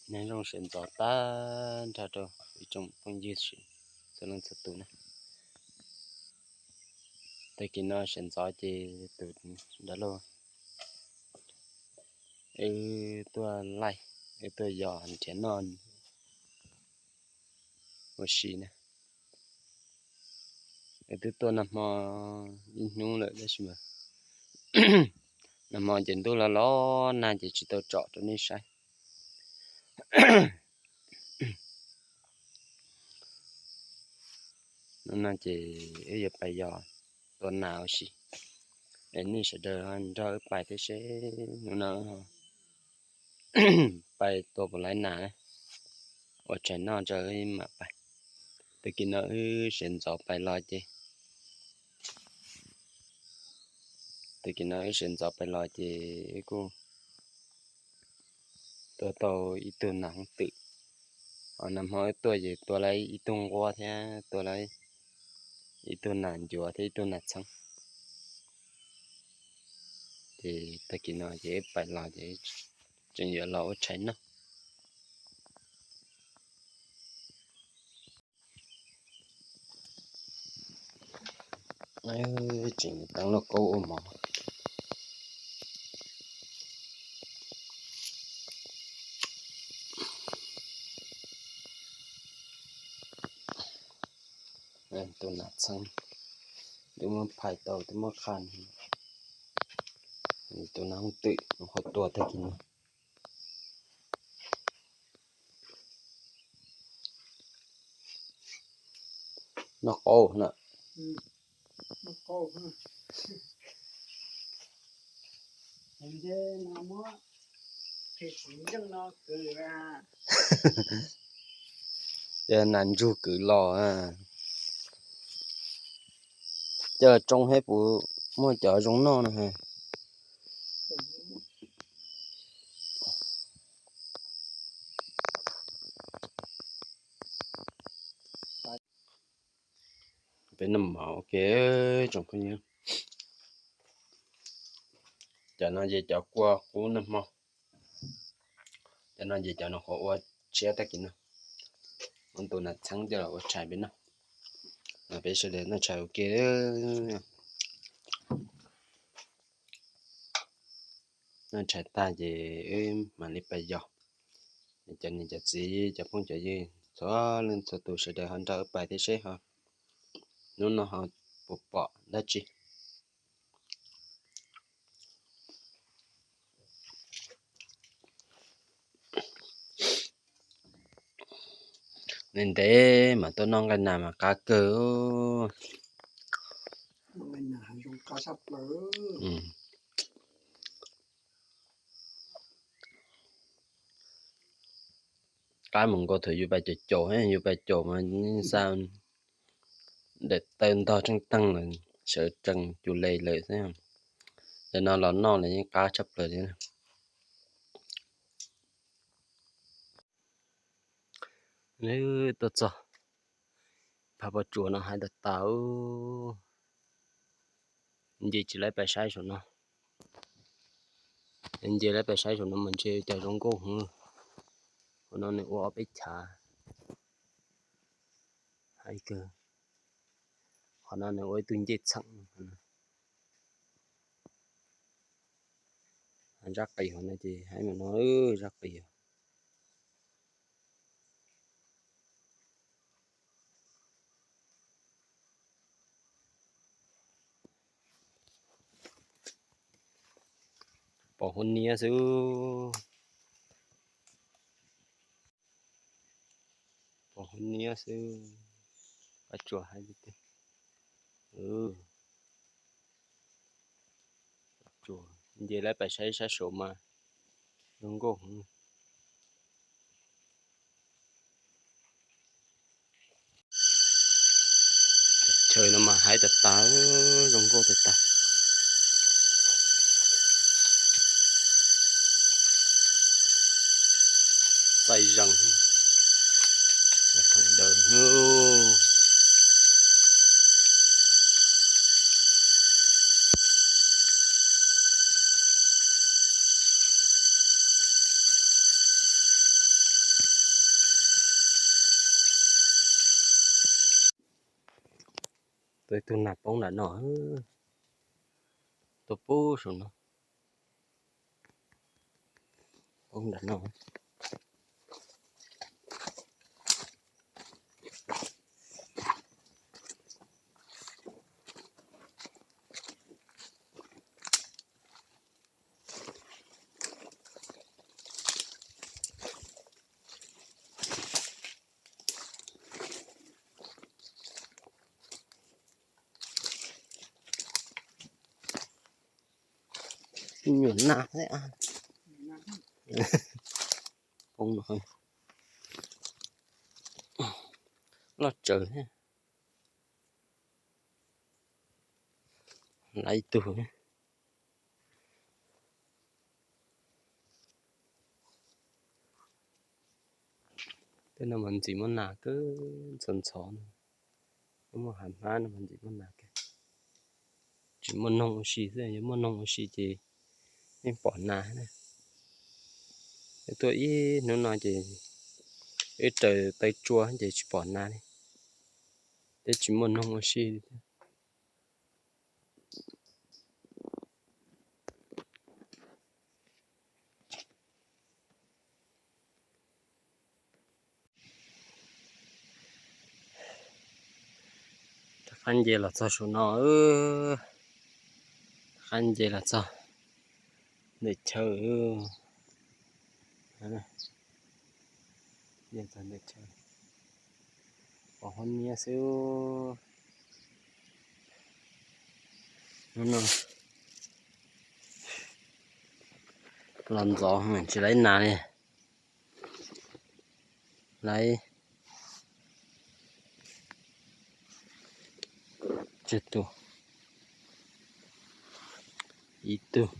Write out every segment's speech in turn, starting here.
Nyob zoo sawv ntxov tag nrho rau ib tsoom phooj ywg txhua leej txhua tus na. Tag kis no sawv ntxov ces tus nrog luag wb tuaj laij, wb tuaj yos nrhiav noj ua si na. Wb twb tuaj nag hmo ib hnub lawm tab sis mas nag hmo ces ntuj los los nag ces tsis tau tsom rau nej saib. Hnub no ces wb yuav pais yos tua nas ua si, es nej sawv daws nrog wb pais thiab seb hnub no pais tua puas laib nas, ua tshais noj tso wb mam pais. Tag kis no wb sawv ntxov pais los ces, tag kis no wb sawv ntxov pais los ces wb kuj tua tau ib tug nas hooj twm. Ho nag hmo wb tuaj ces tua lawm ib tug nquab thiab tua lawm ib tug nas ncuav thiab ib tug nas txheeb. Ces tag kis no ces wb pais los ces tseem yuav los ua tshais noj. Tseem teeb lauj kaub ua mov. Tus nas txheeb twb muab phais tau twb muab qha, tus nas hooj twm qhuav tua tag kis no. Noj qaub na. Ces nas ntsug kwv los, ces tsoo thiab puas muaj cov zoo noj no. Peb noj mov ua ke tsoom phooj ywg. Cov no ces cov kua qub nag hmo. Cov no ces cov no qhuav ua tshiab tag kis no. Muab tus nas txheeb coj los ua tshais peb noj. Peb sawv daws noj tshais ua ke. Noj tshais tag ces wb mam li pais yos. Cov niam cov txiv cov phooj cov ywg txhua leej txhua tus sawv daws ho nrog wb pais thiab seb ho hnub no ho puas pom dab tsi. Ntev ntev mas tuaj noj nqaij nas mas qab kawg. Qab mus nkaus thaum yus pais caum caum, yus pais caum mas xa daim taw ntog tseej teeg lawm, sawv tsees cus les lawm xwb. Ntawm no los noj los yeej qab tshaj plaws li. Tuaj txog phab pob tsuas no hais tas tas, nce tsis laib pais saib saum no. Nce laib pais saib saum no mas ntshe cas zoo nkauj heev. Qhov no nws ua ob peb chav, hais kawg. Qhov no nws ua ib tug ncej txheem. Zaj qis hauv no ces hais mus no zaj qis. Pom hauv niab xwb. Pom hauv niab xwb. Pab tsuas hais tias, tsuas nce laib pais saib sab saud mas zoo nkauj heev. Chaw no mas haib tas tas, zoo nkauj tas tas. Txaij zeeg, thoom daws. Tuaj ib tug nag poob nram no, tuaj pub saum no, poob nram no. Nyuam nas, poob no, loj tsawv thiab. Lawv ib tug, tej no mas ntxim muaj nas kawg, ntxhov ntxhov no, muaj hav hmab no mas ntxim muaj nas kawg. Tsis muaj noog ua si xwb, yog muaj noog ua si ces yeej pom nas na. Tuaj ib hnub no ces wb raws taw tsua ces tsis pom nas li, thiab tsis muaj noog ua si li thiab. Rov qab nce los txog saum no, rov qab nce los txog ntawm chaw, nce txog ntawm chaw, pom hoob niab xwb. Hnub no los ntxov tsis laib nas li, laib tsawg tug, ib tug,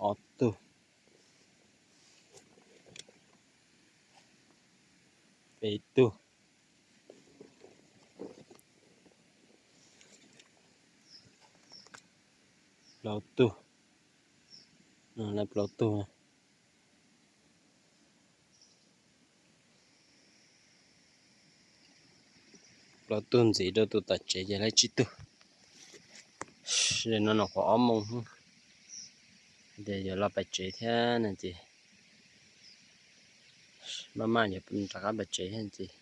ob tug, peb tug, plaub tug, no lawv plaub tug, plaub tug ntxiv rau tus tom tsev ces lawv tsib tug. Zaum no nyuam qhuav ob moos, ces yuav los pais tsev thiab no ces maj maj yuav rov qab pais tsev thiab ces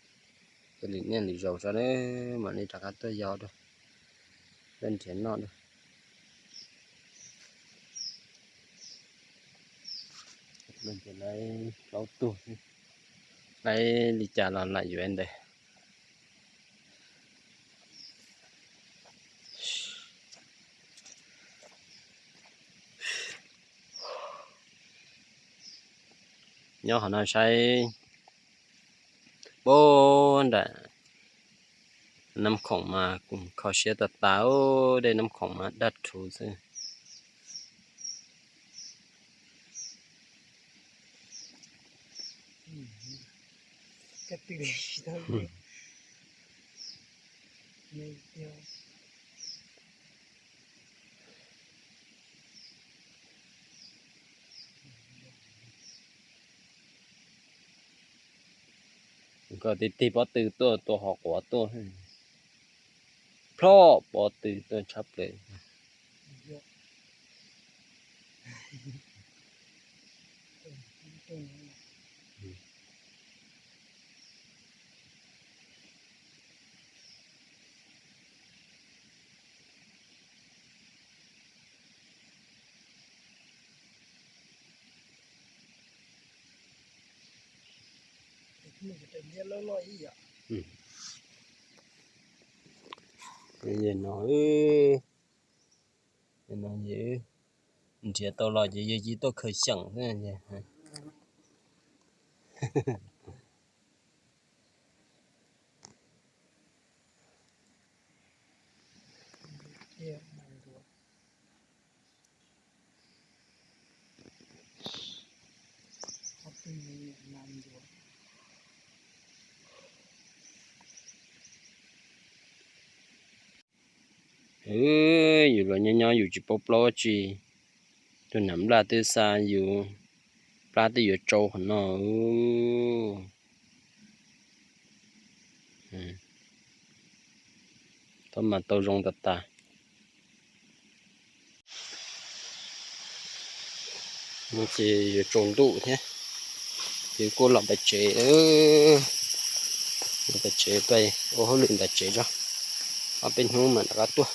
ua lwm niaj lwm zaus tso, mam li rov qab tuaj yos dua, tuaj nrhiav noj dua. Lawv plaub tug, lawv li cas los lam yuav ntawd. Nyob qhov no saib puag nram Nab Khoom mas kho siab tas tas, dej Nab Khoom mas daj rhuv xwb. Koj tig tig pob tw tuaj, tua hauv quav tuaj, plhob pob tw tuaj tshaj plaws. Yog no, yog no nrhiav tau los ces yog cia tuaj khaws xyeem xwb. Yus los nyob nyob yus tsis paub plaub tsi, tus nam nplaj twb xa yus qab twb yuav tsau qhov no. Tau mas tau zoo tas tas. No ces yuav tsaus ntuj thiab, ces kuj los pem tsev, los pem tsev pem ua hauj lwm ntawm tsev tso, ob peb hnub mam rov qab tuaj.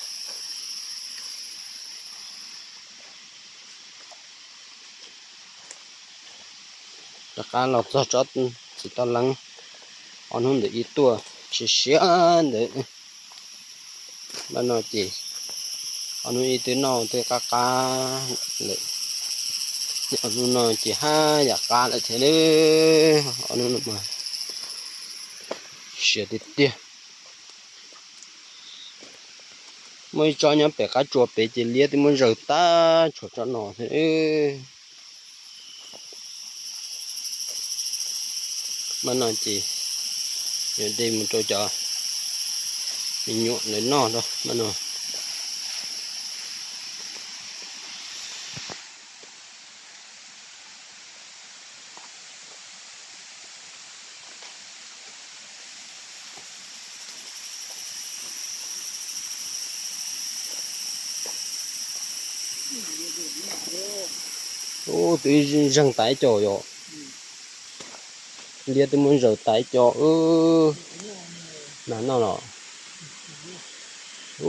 Rov qab los txog tsob txiv toj leeb, ob hnub ntawd ib tuaj siav siav ntawd. Npaj no ces ob hnub ib twb noj twb qab qab lawm, ob hnub no ces haj yam qab lawm thiab. Ob hnub no mas siav tiag tiag. Muaj ib tsob nyob pem qab tsua pem ces liab twb muab zaws tag tshuav tsob no thiab. Npaj no ces yuav de mus rau cov me nyuam lawv noj rau npaj no. Ub, twb zeeg tas ib co yom. Liab twb muab zaws tas ib co. Nas noj los.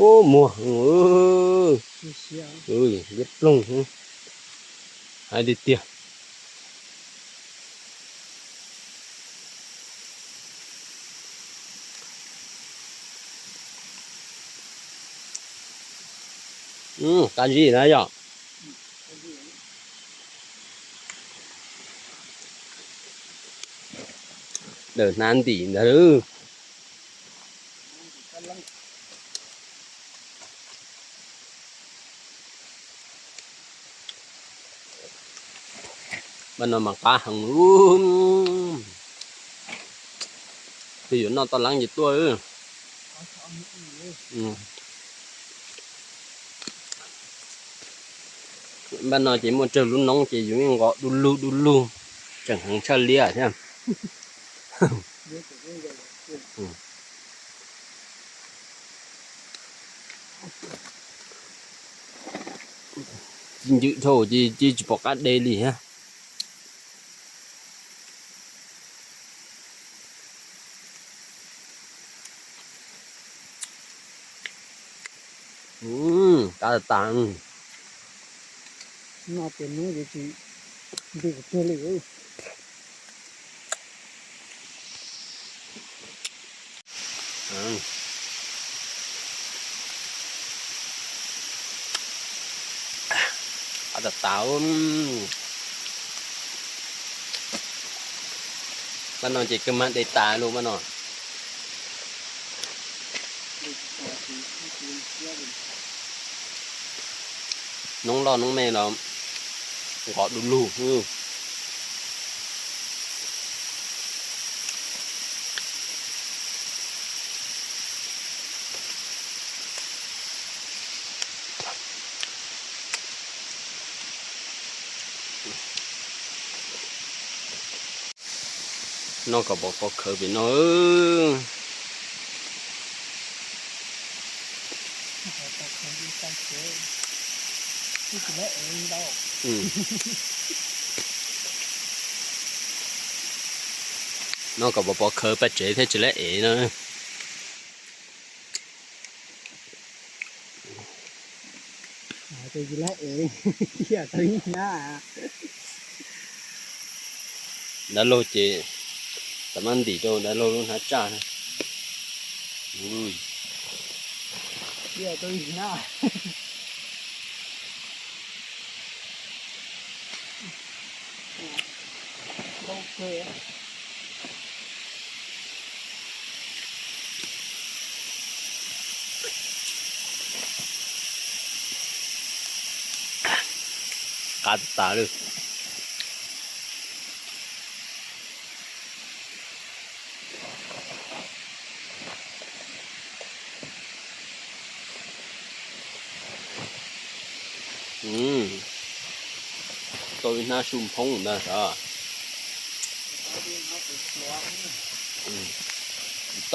Ub, muag, liab ploog, hais tiag tiag. Qab zib na yom. Daws hnab ntim ntag. Npaj no mas qab heev. Twb yuav noj toj leeb ces tuaj. Npaj no ces muaj tsawg lub noob ces yus yeej nqos du lug du lug, tseem heev tshaj liab thiab. Ncwm dhau ces tsis pom qab de li thiab. Qab tas tas. Noj pem hnub yuav tsis nti kiag li. Qab tas tas. Npaj no ces kawg mas de tas lawm npaj no. Noob loj noob me los nqos du lug. Noj kom pom qhov khawv pem no. Noj kom pom pov khawv paj tsev thiab tsis lab ev no. Dav laug ces tam mab ntim rau dav laug lub hnab tsaj. Qab tas lawm. Tau ib hnab su phoob ntag sav.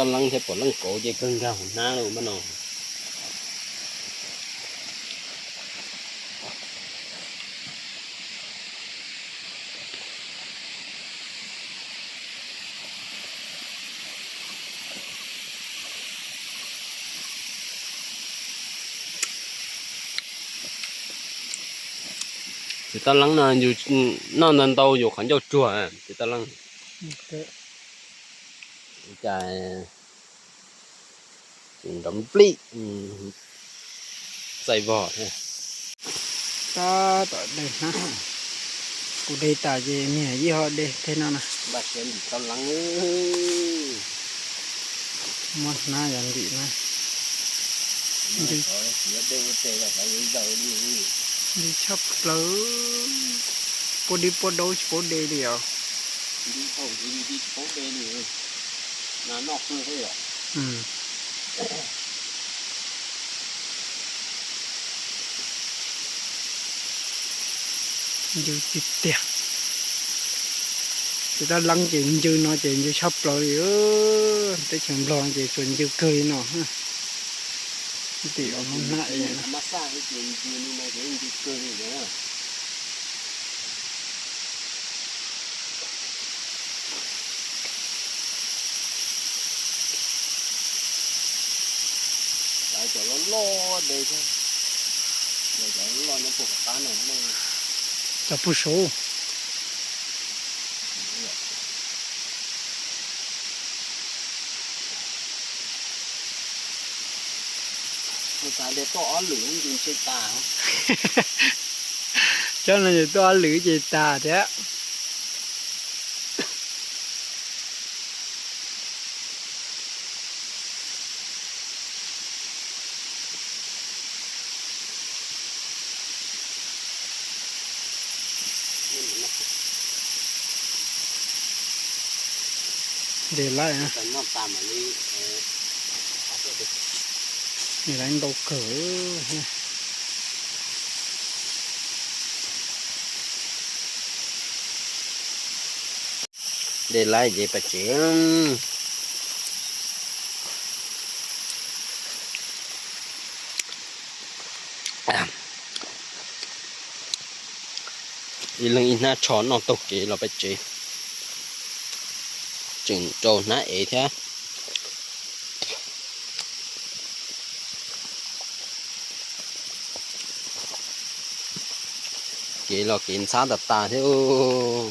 Toj leeb thiab pom leej kauv ces kawg nkag hauv hnab lawm mas no. Ces toj leeb no yus noj ntau ntau yus qhov ncauj tsuag ces toj leeb. Cas nrov nplij txaij vog thiab. Tab tom de hnab, kuv de tas ces niag ib ho de tej no na. Npaj siab ntim toj leeb. Muab hnab yov ntim na. Ntws tshaj plaws, puab dib puab daub tsis paub de li os. Ncw tiag tiag. Ces toj leeb ces ncw no ces ncw tshaj plaws li. Teb chaws Nplog ces tsuas ncw kawg li no. Tim lub hnab es Cov loj loj de thiab, cov loj nyob puag tom qab no, cov puag saud. Kuv xav de tuaj ob lwm ces ntshe tas. Cov no ces tuaj ob lwm ces tas thiab. De laib, de laib ntau kawg. De laib ces pais tsev. Ib leeg ib hnab tsho noj taug kev los pais tsev. Tseem rau hnab ev thiab. Kev los kev ntxhab tas tas thiab.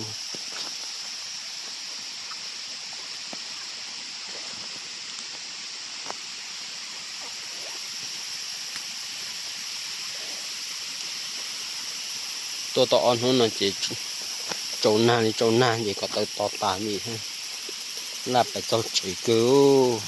Tuaj tau ob hnub no ces tsaus nag li tsaus nag ces ko taw to tas li thiab. Laj pais txog tsev kawg.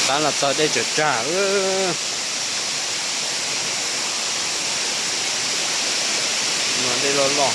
Qab los txog dej tsawg tsag. No dej loj loj.